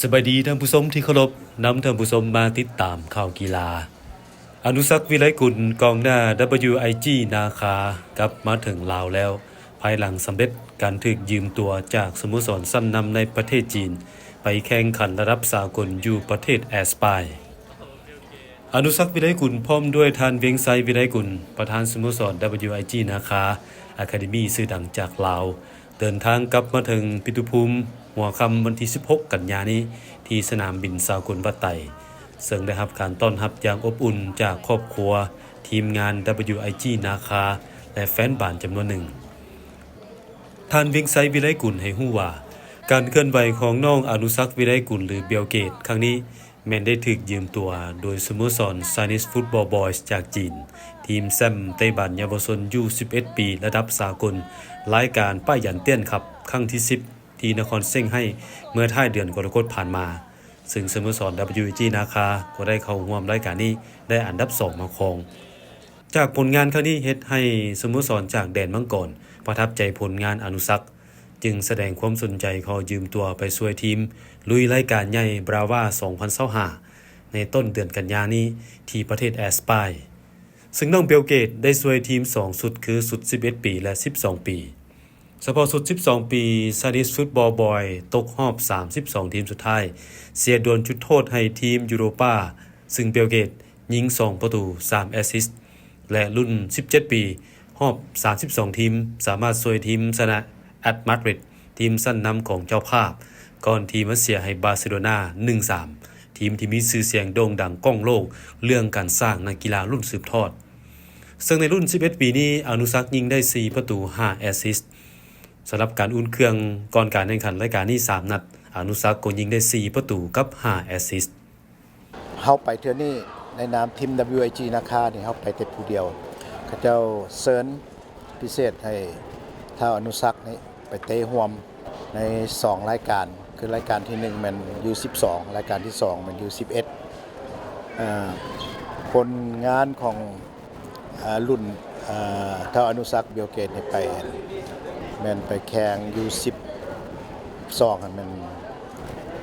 ສະບາຍດີທ່ານຜູ້ຊົມທີ່ເຄົາລົບ, ນຳທ່ານຜູ້ຊົມມາຕິດຕາມຂ່າວກິລາ. ອະນຸສັກ ວິໄລກຸນ ກອງໜ້າ WIG ນາຄາ ກັບມາເຖິງລາວແລ້ວ ພາຍຫຼັງສຳເລັດການຖືກຢືມຕົວຈາກສະໂມສອນຊັ້ນນຳໃນປະເທດຈີນ ໄປແຂ່ງຂັນລະດັບສາກົນຢູ່ປະເທດແອັດສະປາຍ. ອະນຸສັກ ວິໄລກຸນ ພ້ອມດ້ວຍທ່ານ ວຽງໄຊ ວິໄລກຸນ ປະທານສະໂມສອນ WIG ນາຄາ ອາຄາເດມີຊື່ດັງຈາກລາວ ເດີນທາງກັບມາເຖິງປິຕຸພູມຫົວຄ່ຳວັນທີສິບຫົກກັນຍານີ້ ທີ່ສະໜາມບິນສາກົນວັດໄຕ, ເຊິ່ງໄດ້ຮັບການຕ້ອນຮັບຢ່າງອົບອຸ່ນຈາກຄອບຄົວ, ທີມງານ WIG ນາຄາ ແລະ ແຟນບານຈຳນວນໜຶ່ງ. ທ່ານ ວຽງໄຊ ວິໄລກຸນ ໃຫ້ຮູ້ວ່າ ການເຄື່ອນໄຫວຂອງນ້ອງອະນຸສັກ ວິໄລກຸນ ຫຼື ເບວເກດ ຄັ້ງນີ້ ແມ່ນໄດ້ຖືກຢືມຕົວໂດຍສະໂມສອນ Chinese Football Boys ຈາກຈີນ, ທີມແຊ້ມເຕະບານເຍົາວະຊົນ ຢູສິບເອັດປີ ລະດັບສາກົນ, ລາຍການປ້າຍຢັນຕ້ຽນຄັບ ຄັ້ງທີສິບ ທີ່ນະຄອນເຊັງໄຮ້ ເມື່ອທ້າຍເດືອນກໍລະກົດຜ່ານມາ, ເຊິ່ງສະໂມສອນ WIG ນາຄາ ກໍໄດ້ເຂົ້າຮ່ວມລາຍການນີ້ ໄດ້ອັນດັບສອງມາຄອງ. ຈາກຜົນງານຄັ້ງນີ້ ເຮັດໃຫ້ສະໂມສອນຈາກແດນມັງກອນ ປະທັບໃຈຜົນງານອະນຸສັກ, ຈຶ່ງສະແດງຄວາມສົນໃຈຂໍຢືມຕົວໄປຊ່ວຍທີມລຸຍລາຍການໃຫຍ່ Brava ສອງພັນຊາວຫ້າ ໃນຕົ້ນເດືອນກັນຍານີ້ ທີ່ປະເທດແອັດສະປາຍ, ເຊິ່ງນ້ອງເບວເກດໄດ້ຊ່ວຍທີມສອງຊຸດ ຄືຊຸດສິບເອັດປີ ແລະ ສິບສອງປີ. ສະເພາະຊຸດສິບສອງປີ Chinese Football Boy ຕົກຮອບສາມສິບສອງທີມສຸດທ້າຍ, ເສຍດວນຈຸດໂທດໃຫ້ທີມຢູໂຣປາ, ເຊິ່ງເບວເກດຍິງສອງປະຕູ ສາມແອັດຊິດ ແລະ ລຸ້ນສິບເຈັດປີ ຮອບສາມສິບສອງທີມ ສາມາດຊ່ວຍທີມຊະນະແອັດມາດຣິດ ທີມຊັ້ນນຳຂອງເຈົ້າພາບ, ກ່ອນທີ່ມາເສຍໃຫ້ບາເຊໂລນາ ໜຶ່ງສາມ, ທີມທີ່ມີຊື່ສຽງໂດ່ງດັງກ້ອງໂລກເລື່ອງການສ້າງນັກກິລາລຸ້ນສືບທອດ. ເຊິ່ງໃນລຸ້ນສິບເອັດປີນີ້ ອະນຸສັກຍິງໄດ້ສີ່ປະຕູ ຫ້າແອັດຊິດ. ສຳລັບການອຸ່ນເຄື່ອງກ່ອນການແຂ່ງຂັນລາຍການນີ້ສາມນັດ, ອະນຸສັກກໍຍິງໄດ້ສີ່ປະຕູກັບຫ້າແອັດຊິດ. ເຮົາໄປເທື່ອນີ້ໃນນາມທີມ WIG ນາຄານີ້ ເຮົາໄປແຕ່ຜູ້ດຽວ. ເຂົາເຈົ້າເຊີນພິເສດໃຫ້ທ້າວອະນຸສັກນີ້ໄປເຕະຮ່ວມໃນສອງລາຍການ, ຄືລາຍການທີໜຶ່ງແມ່ນ ຢູສິບສອງ, ລາຍການທີສອງແມ່ນ ຢູສິບເອັດ. ເອີ່ ຜົນງານຂອງ ເອີ່ ລຸ້ນ ເອີ່ ທ້າວອະນຸສັກ ເບວເກດນີ້ໄປ ແມ່ນໄປແຂ່ງ ຢູສິບສອງ ຫັ້ນແມ່ນ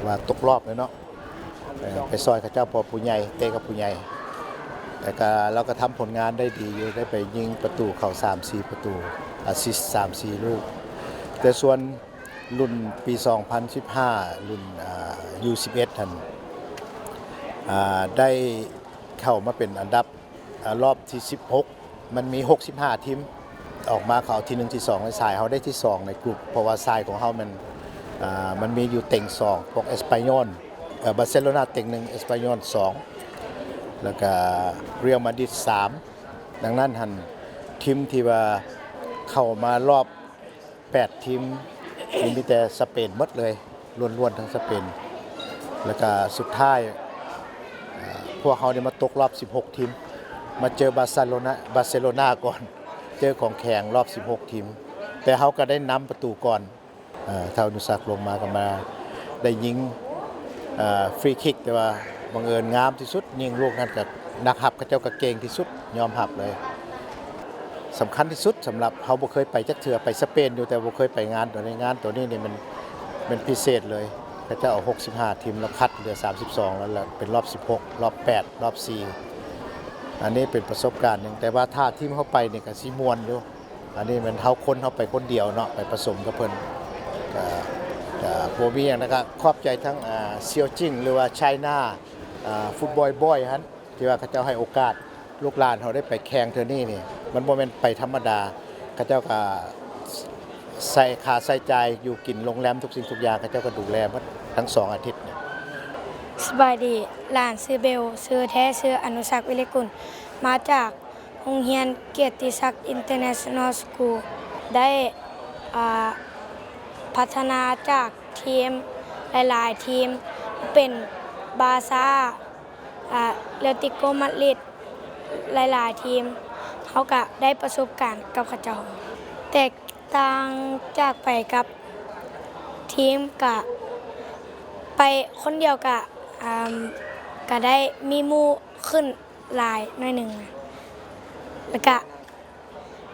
ວ່າຕົກຮອບແລ້ວເນາະ. ເອີ່ ໄປຊ່ອຍເຂົາເຈົ້າ ເພາະຜູ້ໃຫຍ່ ເຕະກັບຜູ້ໃຫຍ່, ແຕ່ກະລາວກະທຳຜົນງານໄດ້ດີຢູ່, ໄດ້ໄປຍິງປະຕູເຂົ້າສາມສີ່ປະຕູ, ອາຊິດສາມສີ່ລູກ. ແຕ່ສ່ວນລຸ້ນປີສອງພັນສິບຫ້າ ລຸ້ນ ອາ ຢູສິບເອັດ ຫັ້ນ ອາ ໄດ້ເຂົ້າມາເປັນອັນດັບ ອາ ຮອບທີສິບຫົກ, ມັນມີຫົກສິບຫ້າທີມອອກມາ, ເຂົາເອົາທີໜຶ່ງ ທີສອງ ໃນຊາຍເຮົາໄດ້ທີສອງໃນກຸ່ມ, ເພາະວ່າຊາຍຂອງເຮົາມັນ ອາ ມັນມີຢູ່ເຕັງສອງ ພວກເອສປາຍອນ ເອີ ບາເຊໂລນາເຕັງໜຶ່ງ ເອສປາຍອນສອງ ແລ້ວກະເຣຍລມາດຣິດສາມ. ດັ່ງນັ້ນຫັ້ນ ທີມທີ່ວ່າເຂົ້າມາຮອບ ແປດທີມນີ້ມີແຕ່ສະເປນໝົດເລີຍ, ລ້ວນໆທັງສະເປນ. ແລ້ວກະສຸດທ້າຍ ເອີ່ ພວກເຮົາໄດ້ມາຕົກຮອບສິບຫົກທີມ, ມາເຈີບາເຊໂລນາ ບາເຊໂລນາກ່ອນ, ເຈີຂອງແຂງຮອບສິບຫົກທີມ, ແຕ່ເຮົາກະໄດ້ນຳປະຕູກ່ອນ. ເອີ່ ທ້າວອະນຸສັກລົງມາກະມາໄດ້ຍິງ ເອີ່ ຟຣີຄິກ, ແຕ່ວ່າບັງເອີນງາມທີ່ສຸດ, ຍິງລູກນັ້ນກະນັກຮັບເຂົາເຈົ້າກະເກັ່ງທີ່ສຸດ, ຍອມຮັບເລີຍ. ສຳຄັນທີ່ສຸດສຳລັບເຮົາ, ບໍ່ເຄີຍໄປຈັກເທື່ອ, ໄປສະເປນຢູ່ ແຕ່ບໍ່ເຄີຍໄປງານໂຕນີ້. ງານໂຕນີ້ນີ້ມັນ ມັນພິເສດເລີຍ, ເຂົາເຈົ້າເອົາຫົກສິບຫ້າທີມ ແລ້ວຄັດເຫຼືອສາມສິບສອງ ແລ້ວ ແລ້ວເປັນຮອບສິບຫົກ, ຮອບແປດ, ຮອບສີ່. ອັນນີ້ເປັນປະສົບການໜຶ່ງ, ແຕ່ວ່າຖ້າທີມເຮົາໄປນີ້ກະຊິມ່ວນຢູ່. ອັນນີ້ແມ່ນເຮົາ ຄົນເຮົາໄປຄົນດຽວເນາະ, ໄປປະສົມກັບເພິ່ນ ກະ ກະບໍ່ມີຫຍັງນະ. ກະຂອບໃຈທັງ ອາ ຊຽວຈິງ ຫຼືວ່າໄຊນາ ອາ ຟຸດບອຍບອຍຫັ້ນ ທີ່ວ່າເຂົາເຈົ້າໃຫ້ໂອກາດລູກຫຼານເຮົາໄດ້ໄປແຂ່ງເທື່ອນີ້ນີ້, ມັນບໍ່ແມ່ນໄປທຳມະດາ. ເຂົາເຈົ້າກະໃສ່ຄ່າໃຊ້ຈ່າຍຢູ່ກິນໂຮງແຮມ ທຸກສິ່ງທຸກຢ່າງ ເຂົາເຈົ້າກະດູແລໝົດທັງສອງອາທິດນີ້. ສະບາຍດີ, ຫຼານຊື່ເບວ, ຊື່ແທ້ຊື່ອະນຸສັກ ວິລິກຸນ, ມາຈາກ ໂຮງຮຽນກຽດຕິສັກ International School ໄດ້ ອາ ພັດທະນາຈາກທີມຫຼາຍໆທີມ ເປັນບາຊາ ອາ ແລວຕິໂກມາດຣິດ ຫຼາຍໆທີມ, ເຮົາກະໄດ້ປະສົບການກັບເຂົາເຈົ້າ. ແຕກຕ່າງຈາກໄປກັບທີມ ກະໄປຄົນດຽວກະ ອາ ກະໄດ້ມີໝູ່ຂຶ້ນ ຫຼາຍໜ້ອຍໜຶ່ງ, ແລ້ວກະ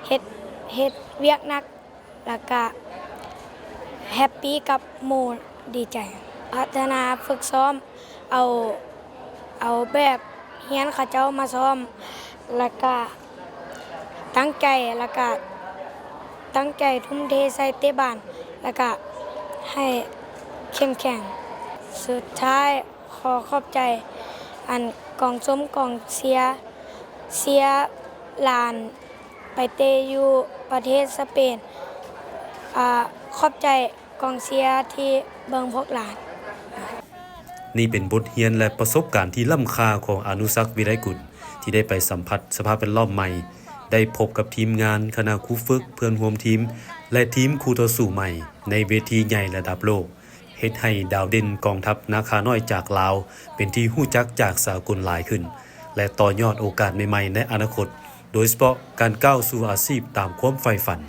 ເຮັດ ເຮັດວຽກໜັກ, ແລ້ວກະແຮັບປີກັບໝູ່, ດີໃຈ. ພັດທະນາຝຶກຊ້ອມ ເອົາ ເອົາແບບຮຽນເຂົາເຈົ້າມາຊ້ອມ ແລ້ວກະຕັ້ງໃຈ ແລ້ວກະຕັ້ງໃຈທຸ່ມເທໃສ່ເຕະບານ ແລ້ວກະໃຫ້ເຂັ້ມແຂງ. ສຸດທ້າຍ ຂໍຂອບໃຈອັນກອງຊົມກອງເຊຍ ເຊຍຫຼານໄປເຕະຢູ່ປະເທດສະເປນ. ອາ ຂອບໃຈກອງເຊຍທີ່ເບິ່ງພວກຫຼານ. ນີ້ເປັນບົດຮຽນ ແລະ ປະສົບການທີ່ລ້ຳຄ່າຂອງອານຸສັກ ວິໄລກຸນ ທີ່ໄດ້ໄປສຳຜັດສະພາບແວດລ້ອມໃໝ່, ໄດ້ພົບກັບທີມງານ, ຄະນະຄູຝຶກ, ເພື່ອນຮ່ວມທີມ ແລະ ທີມຄູ່ຕໍ່ສູ້ໃໝ່ ໃນເວທີໃຫຍ່ລະດັບໂລກ, ເຮັດໃຫ້ດາວເດັ່ນກອງທັບນາຄານ້ອຍຈາກລາວ ເປັນທີ່ຮູ້ຈັກຈາກສາກົນຫຼາຍຂຶ້ນ ແລະ ຕໍ່ຍອດໂອກາດໃໝ່ໆໃນອະນາຄົດ, ໂດຍສະເພາະການກ້າວສູ່ອາຊີບຕາມຄວາມໃຝ່ຝັນ.